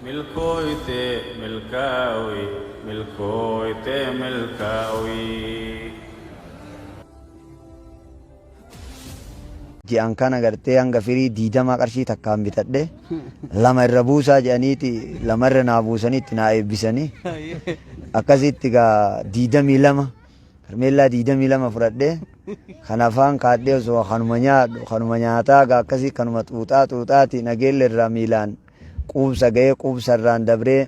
Milkooyte milkaawi milkooyte milkaawi. Ji'an kana gartee hanga firii diidamaa qarshii takkaan bitadhe lama irra buusaa jedhaniiti lama irra naa buusanii itti naa eebbisanii akkasitti gaa 22 karmeellaa 22 fudhadhe kan afaan kaadhee osoo kanuma nyaadhu kanuma nyaataa gaa akkasii kanuma xuuxaa xuuxaati nageelle irraa miilaan quubsa ga'ee quubsa irraan dabree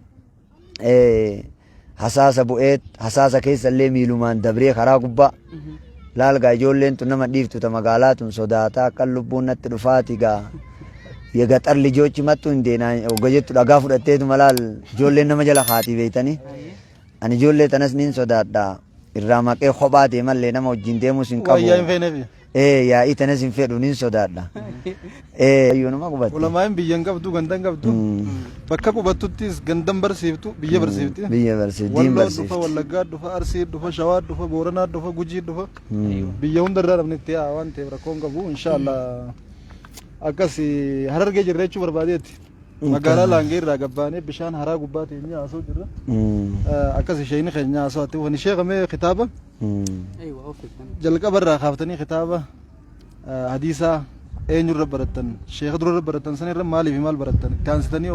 hasaasa bu'ee hasaasa keessa illee miilumaan dabree karaa gubbaa laal gaa ijoolleen tun nama dhiiftu ta magaalaa tun sodaataa akka lubbuun natti dhufaati gaa የገጠር ልጆች መጡ እንዴ hogga jettu dhagaa fudhatteetuma laal ijoolleen nama jala kaatii beeytanii ani ijoollee tanas nin sodaadha irraa maqee kophaa deemallee nama wajjin deemus hin qabu. Wayyaa hin feeneefi. Ee yaa'ii tanas hin fedhu nin sodaadha. Ee ayyoonuma qubatti. Ulamaa'in biyya hin qabdu ganda hin qabdu. Bakka qubattuttis gandan barsiiftu biyya barsiifti. Biyya barsiifti diin Walloo dhufa, barsiifti. Wallaggaa dhufa, Arsii dhufa, Shawaa dhufa, Booranaa dhufa, Gujii dhufa. Biyya hunda irraa dhabne itti yaa waan ta'eef rakkoo hin qabu. Inshaallah akkas Harargee jirra jechuu barbaadeetti. Magaalaa Laangee irraa gabbaanee bishaan haraa gubbaa teenyee haasoo jirra. Akkas isheen keenya haasoo ati wani sheekh mee kitaaba jalqaba irraa kaaftanii kitaaba hadiisaa eenyurra barattan sheekha durarra barattan sanirra maaliif maal barattan itti aansitanii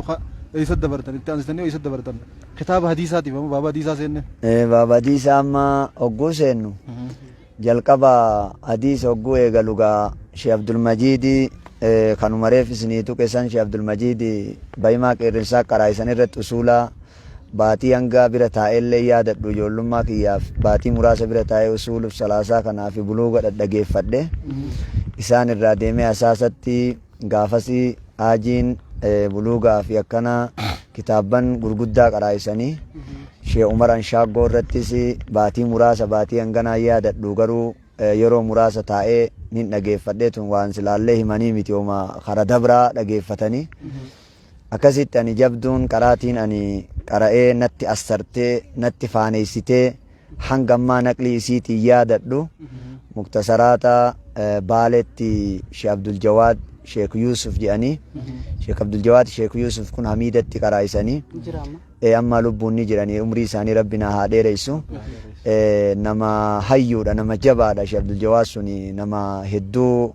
eessa dabartan itti aansitanii eessa dabartan kitaaba hadiisaatiif amma baaba hadiisaa seenne. Baaba hadiisaa amma hogguu seennu jalqaba hadiisa hogguu eegalu gaa Sheekh Abdulmajiidi kanuma reef isinii tuqe san Sheekh Abdulmajiidi bayimaa qeerrensaa qaraa'isan irratti usuulaa baatii hanga bira taa'ellee yaadadhu ijoollummaa kiyyaaf baatii muraasa bira taa'ee usuuluuf salaasaa kanaa fi buluuga dhadhageeffadhe isaan irraa deemee hasaasatti gaafasi haajiin buluugaa fi akkana kitaabban gurguddaa qaraa'isanii Sheekh Umar Anshaaggoo irrattis baatii muraasa baatii hanganaa yaadadhu garuu yeroo muraasa taa'ee nin dhageeffadhe tun waan silaallee himanii miti homa kara dabraa dhageeffatanii akkasitti ani jabduun qaraatiin ani qara'ee natti assartee natti faaneessitee hanga ammaa naqlii isiitiin yaadadhu muktasaraata Baaletti Sheekh Abdul Jawaad Sheekh Yuusuf jedhanii Sheekh Abdul Jawaad Sheekh Yuusuf kun Hamiidatti qaraa'isanii amma lubbuun ni jiranii umrii isaanii rabbi naa haa dheeressu nama hayyuudha nama jabaadha Sheekh Abdul Jawaad suni nama hedduu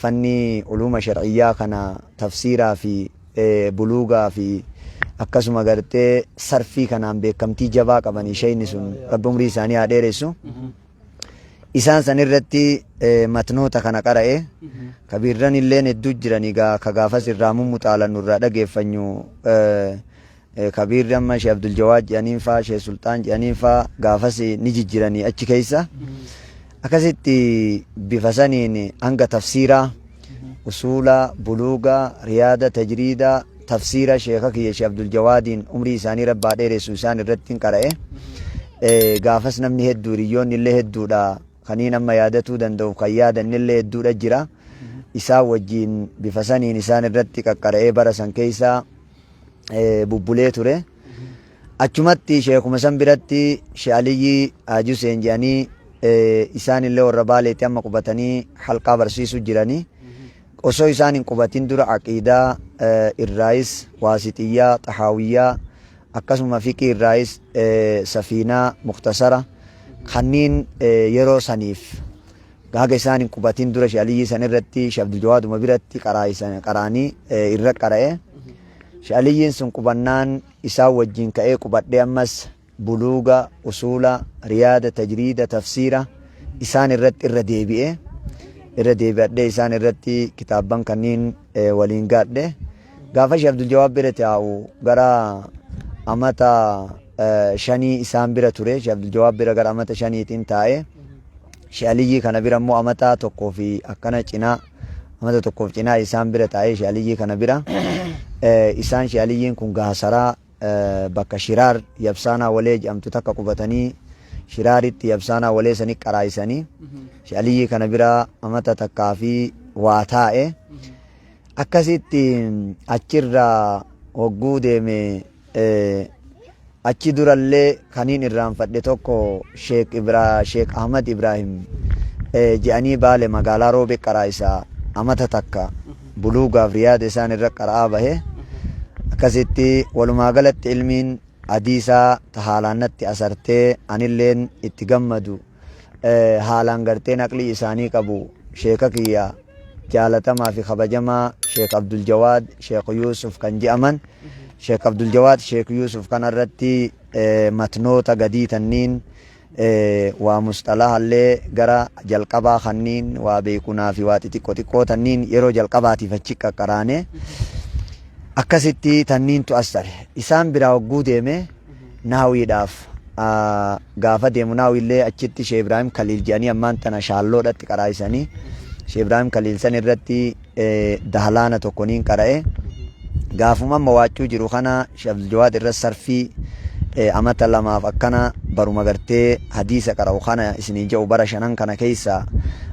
fanni uluuma shar'iyyaa kana tafsiiraa fi buluugaa fi akkasuma gartee sarfii kanaan beekamtii jabaa qabanii sheeyni sun rabbi umrii isaanii haa dheeressu. Isaan san irratti matnoota kana qara'e kabiirran illeen hedduu jiran egaa ka gaafas irraa mummuxaalannu irraa dhageeffanyu kabiirri amma Sheekh Abdul Jawaad jedhaniin faa Sheekh Sulxaan jedhaniin faa gaafas ni jijjiranii achi keessa. Akkasitti bifa saniin hanga tafsiiraa usuula buluuga riyaada tajriida tafsiira sheeka kiyya Sheekh Abdul Jawaadiin umrii isaanii rabbaa dheeressu isaan irratti hin qara'e. Gaafas namni hedduu hiriyyoonni illee hedduudha. Kaniin amma yaadatuu danda'uuf kan yaadanne illee hedduudha jira. Isaan wajjin bifa saniin isaan irratti qaqqara'ee bara san keessa bubbulee ture. Achumatti sheekuma san biratti Sheekh Aliyyii Haaji Huseen jedhanii isaan illee warra Baaleetti amma qubatanii halqaa barsiisu jiranii. Osoo isaan hin qubatin dura aqiidaa irraayis waasixiyyaa, xahaawiyyaa akkasuma fiqii irraayis safiinaa, muktasara kanniin yeroo saniif haga isaan hin qubatin dura Sheekh Aliyyii san irratti Sheekh Abdul Jawaaduma biratti qaraanii irra qara'e. Sheekh Aliyyiin sun qubannaan isaan wajjin ka'ee qubadhee ammas buluuga, usuula, riyaada, tajriida, tafsiira isaan irratti irra deebi'e. Irra deebi'adhee isaan irratti kitaabban kanniin waliin gaadhe. Gaafa Sheekh Abdul Jawaad bira taa'u gara amata shanii isaan bira ture. Sheekh Abdul Jawaad bira gara amata shaniitiin taa'e. Sheekh Aliyyii kana bira immoo amata tokkoo fi akkana cinaa amata tokkoof cinaa isaan bira taa'ee Sheekh Aliyyii kana bira isaan Sheekh Aliyyiin kun gaasaraa bakka Shiraar Yabsaanaa Walee jedhamtu takka qubatanii Shiraaritti Yabsaanaa Walee sani qaraayisanii Sheekh Aliyyii kana bira amata takkaa fi waa taa'e. Akkasitti achirraa hogguu deeme achi durallee kaniin irraanfadhe tokko Sheek Ibra Sheek Ahmad Ibrahim je'anii Baale magaalaa Roobe qaraayisa amata takka buluugaaf riyaada isaan irra qara'aa bahe. Akkasitti walumaa galatti ilmiin hadiisaa ta haalaan natti asartee anilleen itti gammadu, haalaan gartee naqlii isaanii qabu, sheeka kiyya jaalatamaa fi kabajamaa Sheek Abdul Jawaad Sheek Yuusuf kan je'aman, Sheek Abdul Jawaad Sheek Yuusuf kanarratti matnoota gadii tanniin, waa musxalahallee gara jalqabaa kanniin, waa beekunaa fi waa xixiqqoo xiqqoo tanniin yeroo jalqabaatiif achi qaqqaraane. Akkasitti tanniintu as tare. Isaan biraa hogguu deeme naawiidhaaf gaafa deemu, naawiillee achitti Sheek Ibraahim Kaliil jedhanii ammaan tana shaalloodhatti qaraayisanii, Sheek Ibraahim Kaliil san irratti dahlaana tokko niin qara'e. Gaafuma amma waaccuu jiru kana Sheek Abdul Jawaad irra sarfii amata 2f akkana, baruma gartee hadiisa qara'u kana isinii jedhu, bara shanan kana keessa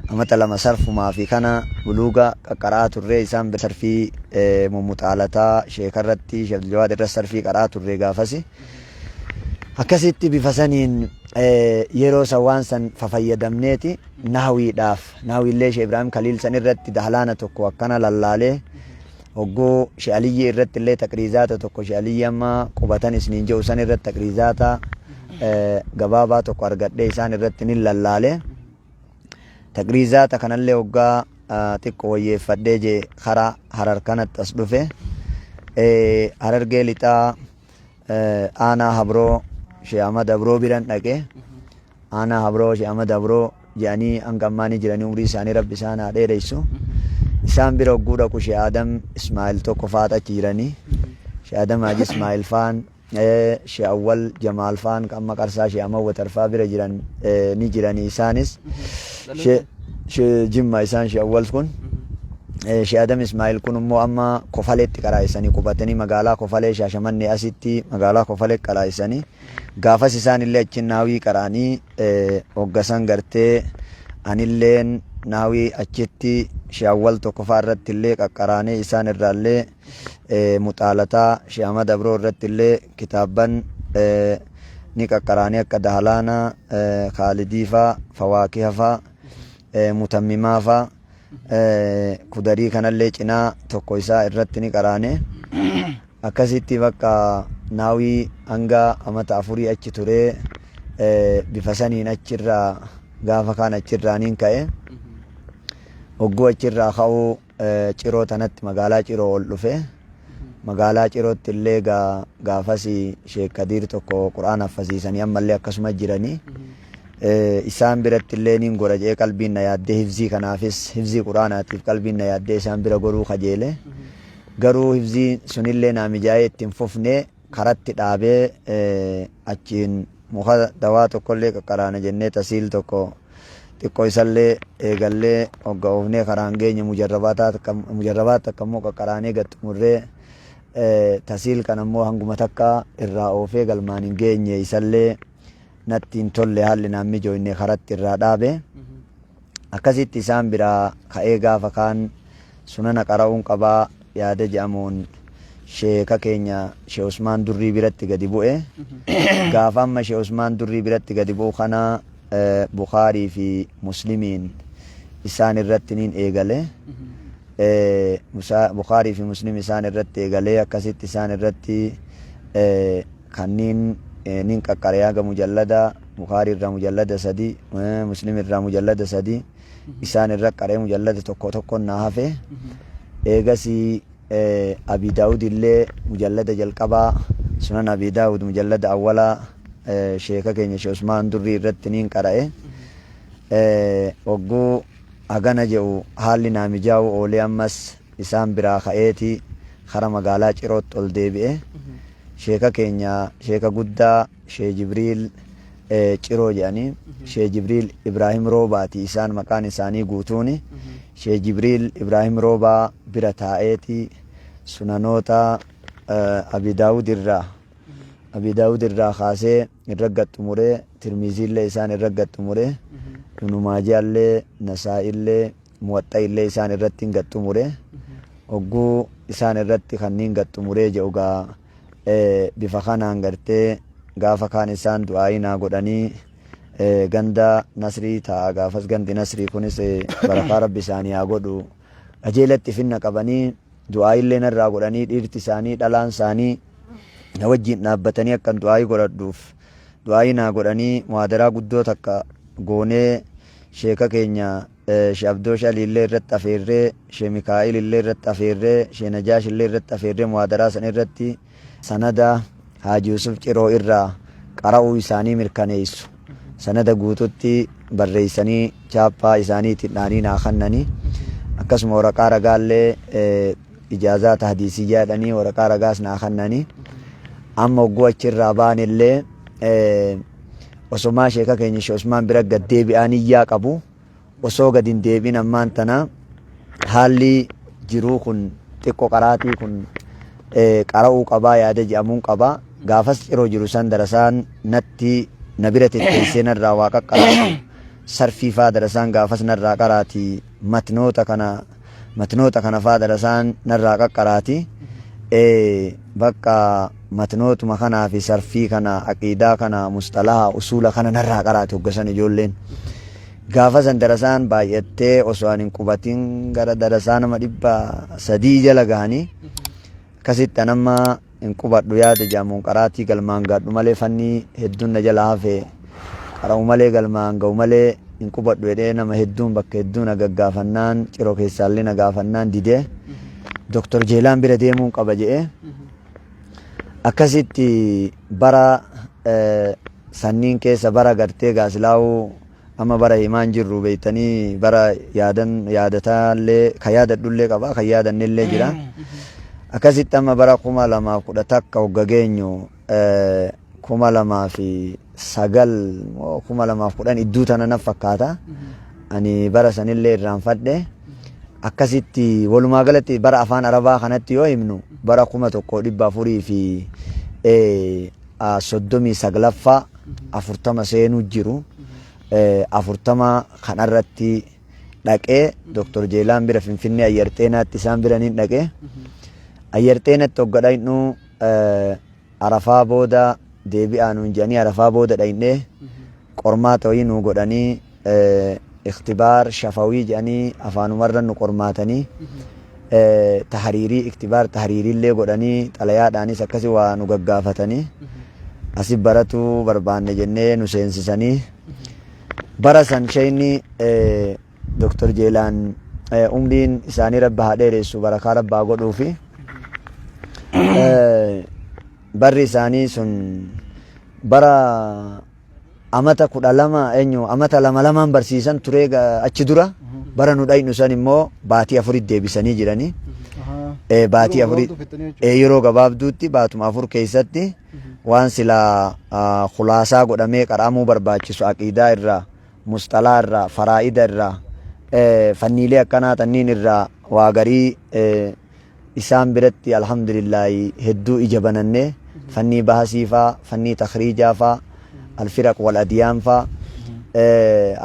amata 2 sarfumaa fi kana buluuga qaqqara'aa turre. Isaan bira sarfii mummuxaalataa sheekarratti, Sheek Abdul Jawaad irra sarfii qara'aa turre gaafasi. Akkasitti bifa saniin yeroo san waan san fafayyadamneeti nahwiidhaaf, nahwiillee Sheek Ibraahim Kaliil san irratti dahlaana tokko akkana lallaalee, hogguu Sheek Aliyyii irratti illee taqriizaata tokko, Sheek Aliyyii amma qubatan isiniin jedhu san irratti taqriizaata gabaabaa tokko argadhee isaan irratti nin lallaale. Taqriizaata kanallee hoggaa xiqqo wayyeeffadhee jee karaa Harar kanatti as dhufe. Harargee Lixaa, aanaa Habroo, Sheek Ahmad Habroo biran dhaqe. Aanaa Habroo, Sheek Ahmad Habroo jedhanii hanga ammaa ni jiranii, umrii isaanii Rabbi isaan haa dheeressu. Isaan bira hogguu dhaqu Sheek Adam Ismaa'il tokko faata achi jiranii. Sheek Adam Haji Ismaa'il faan, Sheek Awwal Jamaal faan kan amma Qarsaa Sheek Ahmad Watarfaa bira jiran ni jiranii isaanis. Sheek Jimma isaan Sheek Awwal kun. Sheek Adam Ismaa'il kun immoo amma Kofaleetti qaraayisanii qubatanii, magaalaa Kofalee, Shaashamannee asitti magaalaa Kofalee qaraayisanii. Gaafas isaan illee achi naawii qara'anii, hoggasan gartee anilleen naawii achitti Sheek Awwal tokko fa'aa irratti illee qaqqaraanee, isaan irraallee muxaalataa Sheek Ahmad Abroo irratti illee kitaabban ni qaqqaraanee, akka Dahalaana Khaalidii fa'aa, Fawaakiha fa'aa, Mutammimaa fa'aa, kudarii kanallee cinaa tokko isaa irratti ni qaraane. Akkasitti bakka naawii hanga amata 4 achi turee, bifa saniin achirraa gaafa kaan achirraa niin ka'e. Hogguu achirraa ka'uu Ciroo tanatti, magaalaa Ciroo ol dhufe. Magaalaa Cirootti illee gaafas Sheek Kadiir tokko Qur'aana haffasiisanii ammallee akkasuma jiranii. Isaan biratti illee niin gora jedhee qalbiin na yaaddee, hifzii kanaafis, hifzii Qur'aanaatiif qalbiin na yaaddee isaan bira goruu kajeele. Garuu hifzii sunillee naa mijaa'ee itti hin fufne, karatti dhaabee. Achiin muka dawaa tokkollee qaqqaraana jennee tasiil tokko xiqqoo isallee eegallee hogga oofnee karaan geenye, mujarrabaat takka immoo qaqqaraanee gad xumurree, tasiil kana immoo hanguma takka irraa oofee galmaan hin geenye. Isallee natti hin tolle, haalli naan mijooyne, karatti irraa dhaabe. Akkasitti isaan biraa ka'ee gaafa kaan sunana qara'uun qabaa yaada jedhamuun sheeka keenya Shee Usmaan Durrii biratti gadi bu'e. Gaafa amma Shee Usmaan Durrii biratti gadi bu'u kana Bukaarii fi Muslimiin isaan irratti niin eegale. Bukaarii fi Muslim isaan irratti eegalee, akkasitti isaan irratti kanniin nin qaqqare, haga mujallada Bukaarii irraa mujallada 3, Muslim irraa mujallada 3 isaan irra qaree, mujallada tokko tokkon naa hafe. Eegasii Abi Daawud illee mujallada jalqabaa, Sunan Abi Daawud mujallada awwalaa, sheeka keenya Shee Usmaan Durrii irratti niin qara'e. Hogguu hagana jedhu haalli naa mijaa'uu oolee, ammas isaan biraa ka'eeti kara magaalaa Cirootti ol deebi'e. Sheeka keenya, sheeka guddaa Shee Jibriil Ciroo jedhanii, Shee Jibriil Ibraahim Roobaati isaan maqaan isaanii guutuuni. Shee Jibriil Ibraahim Roobaa bira taa'eeti sunanoota Abi Daawud irraa kaasee irra gad xumuree, Tirmiziillee isaan irra gad xumuree, Ibnu Maajaallee, Nasaa'illee, Muwaxxa illee isaan irratti hin gad xumure. Hogguu isaan irratti kanniin gad xumuree jedhu gaa, bifa kanaan gartee gaafa kaan isaan du'aayii naa godhanii, ganda Nasrii taa'a gaafas. Gandi Nasrii kunis barakaa Rabbi isaanii haa godhu, qajeelatti finna qabanii. Du'aayillee narraa godhanii, dhiirti isaanii dhalaan isaanii na wajjin dhaabbatanii akkan du'aayii godhadhuuf du'aayii naa godhanii, muhaadaraa guddoo takka goonee, sheeka keenya Shee Abdoosh Aliillee irratti afeerree, Shee Mikaa'il illee irratti afeerree, Shee Najaash illee irratti afeerree, muhaadaraa san irratti sanada Haaji Yusuf Ciroo irraa qara'uu isaanii mirkaneessu sanada guututti barreessanii chaappaa isaaniitiin dhahanii naa kannanii. Akkasuma waraqaa ragaallee, ijaazaa tahdiisiyyaa jedhanii, waraqaa ragaas naa kannanii. Amma hogguu achirraa baanellee osomaa sheeka keenya Shee Usmaan bira gad deebi'aa niyyaa qabu osoo gad hin deebiin, ammaan tana haalli jiruu kun xiqqo qaraatii kun qara'uu qabaa yaada je'amuun qaba. Gaafas Ciroo jiru san darasaan natti na bira tetteessee narraa waa qaqqaraatu, sarfii faa darasaan gaafas narraa qaraati, matnoota kana faa darasaan narraa qaqqaraati. Bakka matnootuma kanaa fi sarfii kana, aqiidaa kana, musxalaha, usuula kana narraa qaraati hoggasan ijoolleen. Gaafa san darasaan baay'attee osoo ani hin qubatin gara darasaa nama 300 jala gahanii, akkasitti an amma hin qubadhu yaada jedhamuun qaraatii galmaan gaadhu malee, fannii hedduun na jala hafe qara'u malee, galmaan ga'u malee hin qubadhu jedhee, nama hedduun bakka hedduu na gaggaafannaan, Ciroo keessaallee na gaafannaan didee, Doktor Jeelaan bira deemuun qaba jedhee, akkasitti bara sanniin keessa bara gartee gaasilaa'uu amma bara himaan jirru beektanii, bara yaadan yaadataallee kan yaadadhullee qaba, kan yaadannellee jira. Akkasitti amma bara 2011 hogga geenyu, 2009, 2010 idduu tana na fakkaata. Ani bara sanillee irraanfadhe. Akkasitti walumaa galatti bara afaan Arabaa kanatti yoo himnu, bara 1439ffaa, 40 seenuu jiru. 40 kanarratti dhaqee Dr. Jeelaan bira Finfinnee Ayyar Xeenaatti isaan bira niin dhaqee. Ayyar Xeenatti hogga dhaqnu, Arafaa booda deebi'aa nuun jedhanii, Arafaa booda dhaqnee qormaata wayii nuu godhanii, ikhtibaar shafawii jedhanii afaanumarra nu qormaatanii, tahariirii, iktibaar tahariiriillee godhanii, xalayaadhaanis akkasi waa nu gaggaafatanii, asi baratuu barbaanne jennee nu seensisanii. Bara san sheeyni Dr. Jeelaan, umriin isaanii Rabbi haa dheeressu, barakaa Rabbi haa godhuufi, barri isaanii sun bara amata 12, eenyu, amata lama lamaan barsiisan turee. Achi dura bara nu dhaynu san immoo baatii afurit deebisanii jiranii. Baatii afurit, yeroo gabaabduutti, baatuma 4 keessatti waan silaa khulaasaa godhamee qara'amuu barbaachisu, aqiidaa irraa, musxalaa irraa, faraa'ida irraa, fanniilee akkanaa tanniin irraa waa garii isaan biratti alhamdulillaahi hedduu ija banannee, fannii bahasii faa, fannii takhriijaa faa, alfiraq wal adiyaan faa,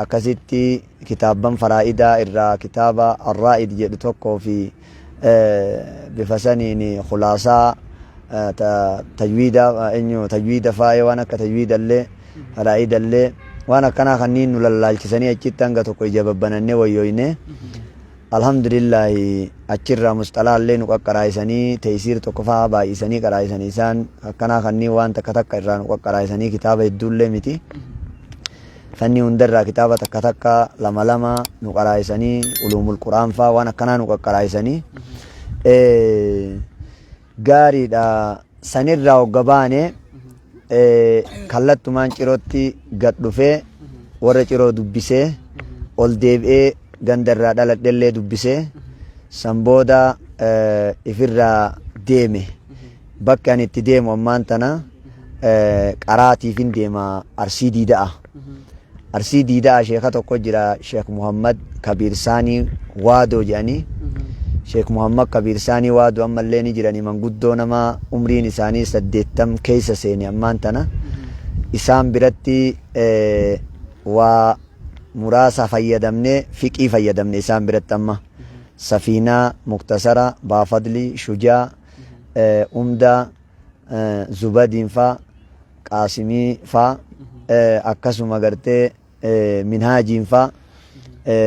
akkasitti kitaabban faraa'idaa irraa kitaaba arraa'id jedhu tokkoo fi bifa saniin khulaasaa tajwiida, eenyu, tajwiida faa'ee, waan akka tajwiidallee, faraa'idallee, waan akkanaa kanneen nu lallaalchisanii, achitti hanga tokko ija babbanannee wayyooyne. Alhamdulillahi, achirraa musxalaallee nu qaqqaraayisanii, teeysiir tokko fa'aa baay'isanii qaraayisanii, isaan akkanaa kanneen waan takka takka irraa nu qaqqaraayisanii, kitaaba hedduullee miti. Fanni hundarraa kitaaba takka takka, lama lama nu qaraayisanii, uluumul quraan fa'aa waan akkanaa nu qaqqaraayisanii. Gaariidha. Sanirraa hogga baane kallattumaan Cirootti gad dhufee, warra Ciroo dubbisee, ol deebi'ee ganda irraa dhaladhellee dubbisee, san booda ifirraa deeme. Bakki ani itti deemu ammaan tana qaraatiifin deema, Arsii Diida'a. Arsii Diida'a sheeka tokko jira, Sheek Muhammad Kabiir Saanii Waadoo jedhanii. Sheek Muhammad Kabiir Saanii Waadoo ammallee ni jiranii, manguddoo nama umriin isaanii 80 keessa seene ammaan tana. Isaan biratti waa muraasa fayyadamne, fiqii fayyadamne isaan biratti amma. Safiinaa, Muktasara, Baafadli, Shujaa, Umdaa, Zubadiin faa, Qaasimii faa, akkasuma gartee Minhaajiin faa,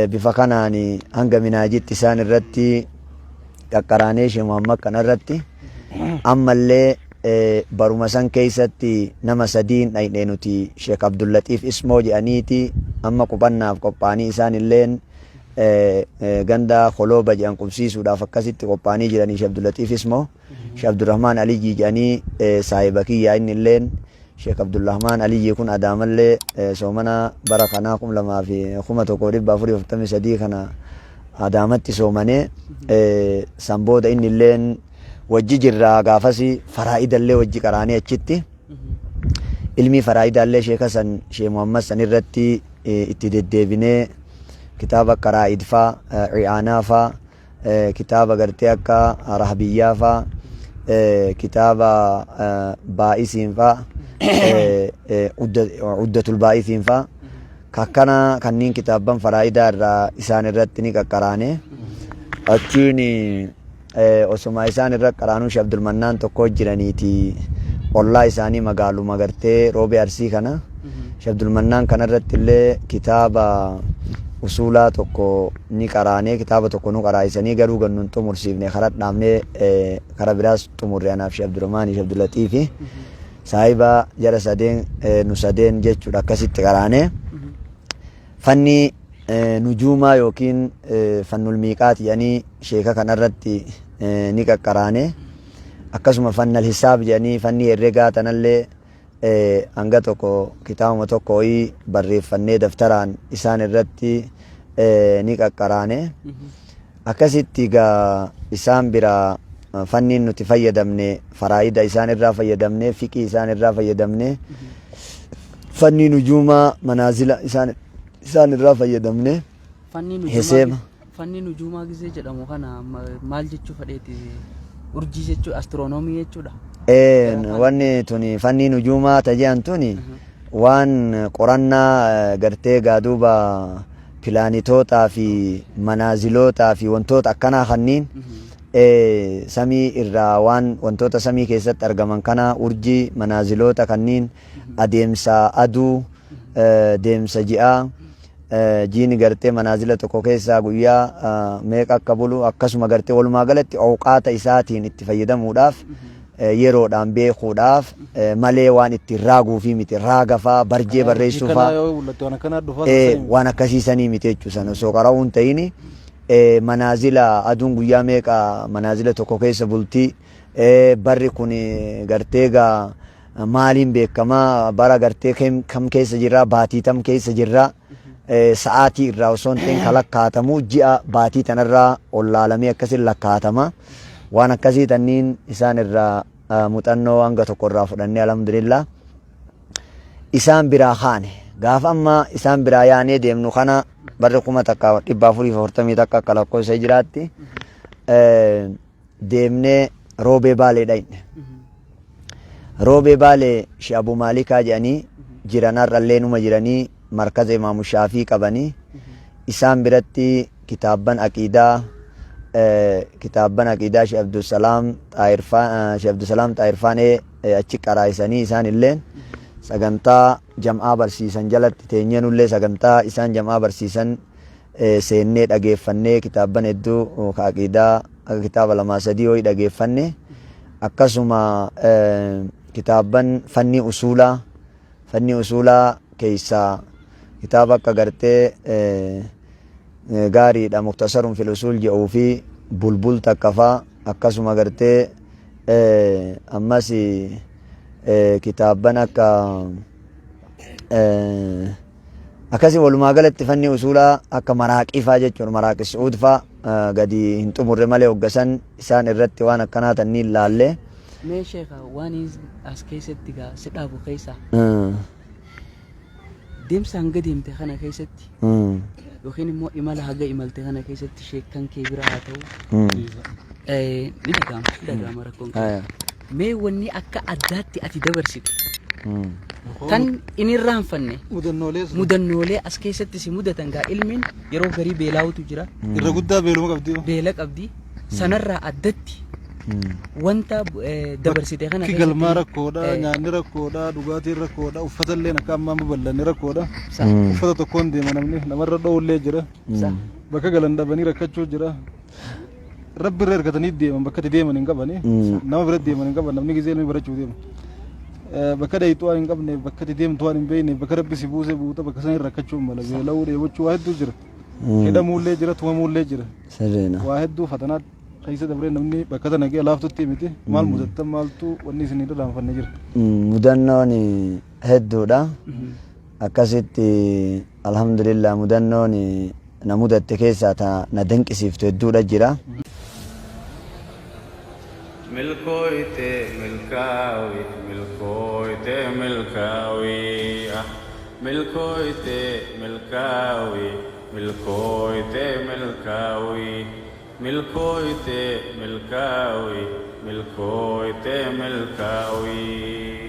bifa kanaan hanga Minhaajitti isaan irratti qaqqaraanee Sheekh Muhammad kanarratti ammallee baruma san keessatti nama sadiin dhayne nuti. Sheekh Abdullatiif Ismoo jedhaniiti amma qubannaaf qophaa'anii isaan illeen ganda Kolooba jedhan qubsiisuudhaaf akkasitti qophaa'anii jiranii. Sheekh Abdullatiif Ismoo, Sheekh Abdurrahmaan Aliyyii jedhanii saahiba kiyyaa inni illeen. Sheekh Abdurrahmaan Aliyyii kun Adaamallee soomana bara kanaa 201443 kana Adaamatti soomanee san booda inni illeen wajji jirraa. Gaafas faraa'idallee wajji qaraanee achitti ilmii faraa'idaallee sheeka san, Sheekh Muhammad san irratti itti deddeebinee kitaaba akka Raa'id faa, I'aanaa faa, kitaaba gartee akka Rahbiyyaa faa, kitaaba Baa'isiin faa, Uddatul Baa'isiin faa kakkana kanniin kitaabban faraa'idaa irraa isaan irratti ni qaqqaraane. Achiin osuma isaan irra qaraanuu Sheekh Abdulmannaan tokko jiraniiti, ollaa isaanii magaaluma gartee Roobee Arsii kana. Sheekh Abdulmannaan kanarratti illee kitaaba usuulaa tokko ni qaraanee, kitaaba tokko nu qaraayisanii garuu gannu hin xumursiifne, kara dhaabnee kara biraas xumurre anaaf Sheekh Abdurrahmaanii, Sheekh Abdullatiifi saahiba jara sadeen, nu sadeen jechuudha. Akkasitti qaraanee fanni nujuumaa yookiin fannul miiqaati jedhanii sheeka kanarratti ni qaqqaraane. Akkasuma fannal hisaab jedhanii fanni herregaa tanallee hanga tokko kitaabuma tokko wayii barreeffannee daftaraan isaan irratti ni qaqqaraane. Akkasitti egaa isaan bira fanniin nuti fayyadamne faraa'ida isaan irraa fayyadamne, fiqii isaan irraa fayyadamne, fanni nujuumaa manaazila isaan irraa fayyadamne. Fanni nujuumaa Heseema. Fanni nujuumaa gizee jedhamu kana maal jechuu fedheeti? Urjii jechuu, astiroonoomii jechuudha. Wanni tuni fanni nujuumaa ta jedhan tuni waan qorannaa gartee gaaduuba pilaanitootaa fi manaazilootaa fi wantoota akkanaa kanniin samii irraa waan wantoota samii keessatti argaman kana, urjii, manaaziloota kanniin, adeemsa aduu, deemsa ji'aa, jiini gartee manaazila tokko keessaa guyyaa meeqa akka bulu, akkasuma gartee walumaa galatti awqaata isaatiin itti fayyadamuudhaaf, yeroodhaan beekuudhaaf malee waan ittiin raaguufii miti. Raaga faa, barjee barreessuu Kanaa faa yoo mul'attu waan akkanaa dhufaa. Waan akkasiisanii miti jechuu. Sana osoo qara'uu hin ta'ini manaazila aduun guyyaa meeqa manaazila tokko keessa bultii, barri kun gartee gaa maaliin beekamaa, bara gartee kam keessa jirraa, baatii tam keessa jirraa, sa'aatii irraa osoo hin ta'in kalakkaatamu ji'a baatii tanarraa ol laalamee akkasin lakkaatama. Waan akkasii tanniin isaan irraa muuxannoo hanga tokko irraa fudhannee, alhamdulillah, isaan biraa kaane. Gaafa amma isaan biraa yaanee deemnu kana barri 1441 akka lakkoofsa hijiraatti deemnee Roobee Baalee dhayne. Roobee Baalee Shee Abu Maalikaa jedhanii jiran, har'allee numa jiranii, markaza Imaamu Shaafii qabanii. Isaan biratti kitaabban aqiidaa, kitaabban aqiidaa Shee Abdusalaam Xaayirfaan, Shee Abdusalaam Xaayirfaanee achi qaraayisanii, isaan illeen sagantaa jam'aa barsiisan jalatti teenyee nullee sagantaa isaan jam'aa barsiisan seennee dhageeffannee kitaabban hedduu ka aqiidaa akka kitaaba lamaa sadii ho'i dhageeffanne. Akkasuma kitaabban fanni usuulaa, fanni usuulaa keessaa kitaaba akka gartee gaariidha Muktasarun fil usuul jedhuu fi Bulbul takka faa, akkasuma gartee ammas kitaabban akka akkasii walumaa galatti fanni usuulaa akka Maraaqii faa jechuun Maraaqi Su'uud faa gadi hin xumurre malee hoggasan isaan irratti waan akkanaa tanniin laallee. Mee sheeka, waan as keessatti gaa si dhaabu keessaa deemsa hanga deemte kana keessatti yookiin immoo imala haga imalte kana keessatti sheekkan kee bira haa ta'u ni dhaga'ama, ni dhaga'ama rakkoon kee. Mee wanni akka addaatti ati dabarsite tan inni irraanfanne Mudannoolee sun mudannoolee as keessatti si mudatan gaa, ilmiin yeroo garii beelaa'utu jira. Irra guddaa beeluma qabdi. Beela qabdi. Sanarraa addatti wanta dabarsite kana Bakki galmaa rakkoodha, nyaanni rakkoodha, dhugaatiin rakkoodha, uffatallee akka ammaa babal'anne rakkoodha. Uffata tokkoon deema namni, namarra dhoowullee jira. Bakka galan dhabanii rakkachuu jira. Rabbi irra ergatanii deeman, bakka itti deeman hin qabani. Nama bira deeman hin qaban, namni gizee ilmi barachuu deemu. Bakka dhayitu waan hin qabne, bakka itti deemtu waan hin beekne, bakka Rabbi si buuse buuta, bakka sana irra rakkachuu mala. Beela'uu, dheebochuu, waa hedduu jira. Hidhamuullee jira, tumamuullee jira. Sirriidha. Waa hedduu fatanaa keessa dabree namni bakka tana ga'e laaftutti miti. Maal mudattan, maaltu wanni isin hin irraanfanne jira? Mudannoon hedduudha. Akkasitti alhamdulillah, mudannoon na mudatte keessaa ta na danqisiiftu hedduudha jira. Milkooyte milkaawi, milkooyte milkaawi, ah, milkooyte milkaawi, milkooyte milkaawi, milkooyte milkaawi, milkooyte milkaawi.